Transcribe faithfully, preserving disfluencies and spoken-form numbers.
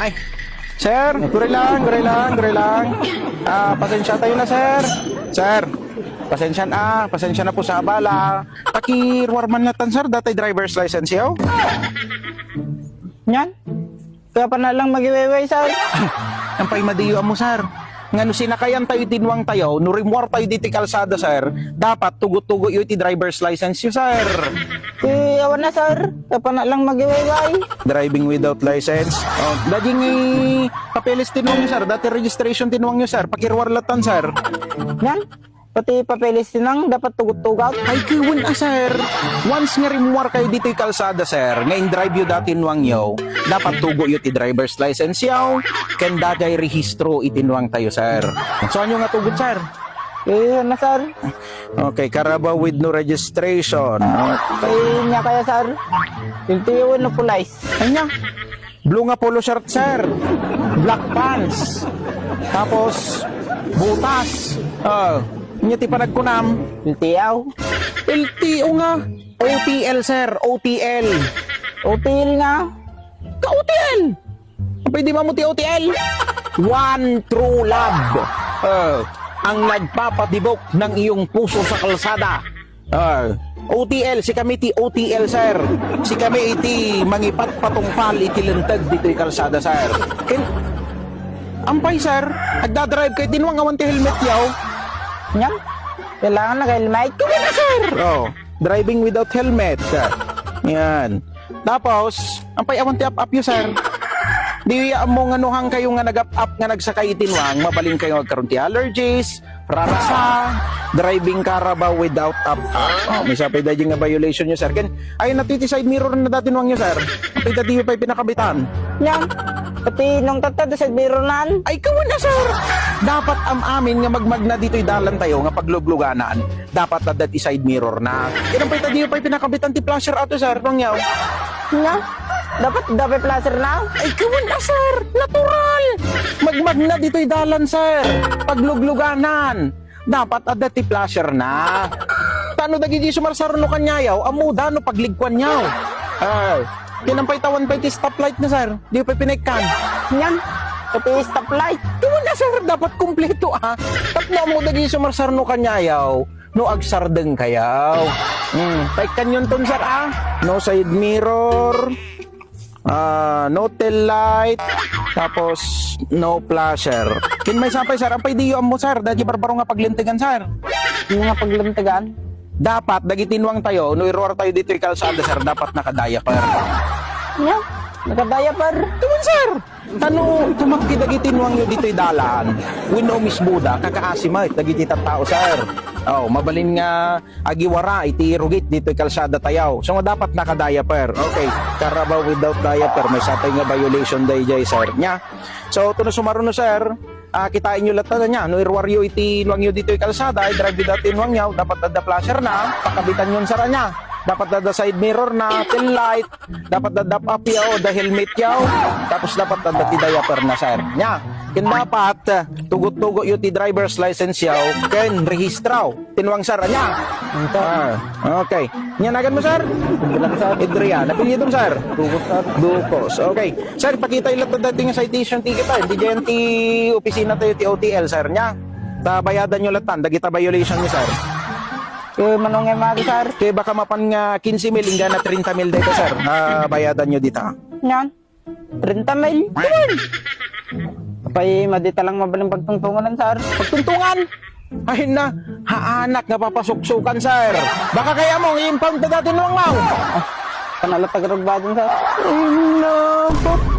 Ay, sir, guri lang, guri lang, guri lang. Ah, pasensya tayo na, sir. Sir, pasensya na, pasensya na po sa abala. Pakiruar man latan, sir, daytoy driver's license yo. Ngan? Kaya pa na lang magiwayway, sir. Ampay madiyo mo, sir. Nga no sinakayan tayo iti nuang tayo, no rimmuar tayo ditoy kalsada, sir, dapat tugot-tugot yo iti driver's license yo, sir. Eh, awan na, sir. Kaya pa na lang magiwayway. Driving without license? Oh, daging, eh, papeles ti nuang yo, sir. Daytoy registration ti nuang yo, sir. Pakiruar latan, sir. Ngan? Pati papeles ti nuang dapat tugot-tugot. Ay, kiwen a, sir. Once nga rimmuar kayo ditoy kalsada, sir, nga in-drive yo daytoy nuang yo, dapat tugot yo ti driver's license yo, ken daydiay rehistro iti nuang tayo, sir. Saan yo nga tugot, sir? Eh, ano, sir? Okay, Carabao with no registration. Okay. Ay, niya kaya, sir? Yung tiyo, no, pulay. Ania? Blue nga polo shirt, sir. Black pants. Tapos, butas. Oh, ania ti panagkunam? L T O. L T O nga. O T L, sir. O T L. O T L nga. Ka-O T L. Pwede ba mo ti O T L? One true love. Oh, ang nagpapatibok ng iyong puso sa kalsada. Ah, O T L, sikami ti O T L, sir. Sikami iti mangipatpatungpal iti linteg ditoy kalsada, sir. Ken, ampay, sir, agdadrive kayo, ti nuang awan ti helmet yo. Ngan? Kailangan naka-helmet? Kumuna, sir! Oh, driving without helmet, sir. Yan. Tapos, ampay awan ti ap-ap yo, sir. Diyo ammo nga no han kayo nga nag-ap-ap nga nagsakay iti nuang, mabalin kayo agkaroon ti allergies, rarasa, driving Carabao without ap-ap. Oh, maysa pay daydiay nga violation yo, sir. Ken, ay, nati ti side mirror na daytoy nuang yo, sir. Ampay daydiay pay pinakabitan. Ngan? Pati nuang tatta ti side mirror nan? Ay, kumuna, sir. Dapat am-amin nga magmagna ditoy dalan tayo nga paglugluganan. Dapat adda ti side mirror na. Ken ampay daydiay pay pinakabitan ti flasher ato, sir, nuang yo. Nga? Dapat adda pay flasher na? Ay, kumuna, sir. Natural. Magmagna ditoy dalan, sir. Paglugluganan. Dapat adda ti flasher na. Ta no dagiti sumarsarno kaniayo, ammoda no pagligkuanyo. Ah, ken ampay ta awan pay ti stoplight na, sir. Diyo pay pinaikkan. Ngan? Pati stoplight. Kumuna, sir, dapat kompleto, ah. Tapno ammo dagiti sumarsarno kaniayo, no agsardeng kayo. Hmm, paikkanyon ton, sir, ah. No side mirror. Ah, no tail light, tapos no flasher. Ken maysa pay, sir, ampay diyo ammo, sir, daydiay barbaro nga paglintegan, sir. Ano nga paglintegan? Dapat, dagiti nuang tayo, no iruar tayo ditoy kalsada, sir, dapat naka-diaper. Nga? Naka-diaper? Kumuna, sir! Ta no, tumagki dagiti nuang yo ditoy dalan, wenno umisbuda, kakaasi met dagiti tattao, sir. Oh, mabalin nga agiwara iti rugit ditoy kalsada tayo. So, nga dapat naka-diaper. Okay, Carabao without diaper, maysa pay nga violation daydiay, sir. Nia? So, tapno sumaruno, sir, ah, kitaenyo latta nia, no iruaryo iti nuangyo ditoy kalsada, ay drive without ti nuangyo, dapat adda flasher na, pakabitanyon, sir, nia. Dapat adda side mirror na, tail light, dapat adda ap-ap yo, adda helmet yo, tapos dapat adda ti diaper na, sir. Nia? Ken dapat, ah, tugot-tugot yo ti driver's license yo, ken rehistro. Ti nuang, sir, ania? Ang, sir. Ah, okay. Ania nagan mo, sir? Bilang, sir. Adrian. Apelyido mo, sir? Ducos, sir. Ducos. Okay. Sir, pakita latta daytoy nga citation ticket, ah. Daydiay ti opisina tayo ti O T L, sir, nia? Ta bayadan yo latta, dagita violation yo, sir. Eh, manong nga mari, sir? Kaya baka mapan nga quince mil, inggana treinta mil dayta, sir. Ah, bayadan yo dita. Ngan? Treinta mil. Apay, madita lang mabalin pagtungtungan, sir. Pagtungtungan? Ay na, haanak nga papasuksukan, sir. Baka kaya mo, i-impound ta daytoy nuang mo. Ah, panalo tagarugbadan, sir. Ay na, pap-